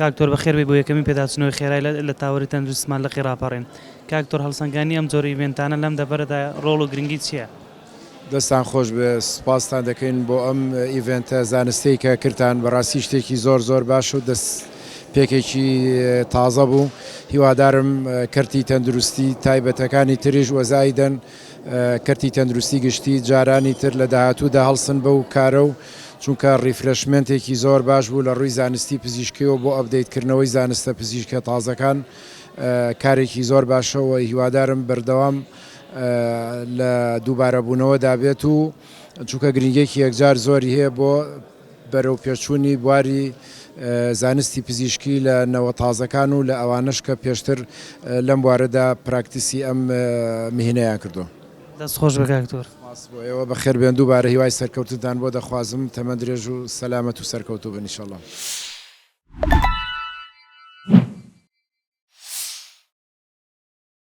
کاک دکتۆر بەخێر بێی بۆ یەکەمین پێداچوونەوەی خێرای لە تاوەری تەندروستیمان لقی ڕاپەڕین. کاک دکتۆر هەڵسەنگاندنی ئەم جۆرە event انە لەم دەڤەرەدا ڕۆڵ و گرنگی چییە؟ دەستتان خۆش بێ سوپاستان دەکەین بۆ ئەم event ە زانستیەی کە کردتان بەڕاستی شتێکی زۆر زۆر باش و دەست پێکێکی تازە بوو هیوادارم کەرتی تەندروستی تایبەتەکانی تریش وەزایدەن کەرتی تەندروستی گشتی جارانی تر لە داهاتوودا هەڵسن بەو کارە و چونکە refreshment ێکی زۆر باش بوو لە ڕووی زانستی پزیشکیەوە بۆ update کردنەوەی زانستە پزیشکە تازەکان کارێکی زۆر باشە و هیوادارم بەردەوام لە دووبارەبوونەوەدا بێت و چونکە گرنگیەکی یەکجار زۆری هەیە بۆ بەرەوپێشچوونی بواری زانستی پزیشکی لە نەوە تازەکان و لە ئەوانەش کە پێشتر لەم بوارەدا پراکتیسی ئەم مهینەیان کردووە. دەست خۆش بێ کاک دکتۆر. سپاس بۆ ئێوە، بەخێربێن دووبارە هیوای سەرکەوتنتان بۆ دەخوازم، تەمەن درێژ و سەلامەت و سەرکەوتوو بن ئیشەڵا.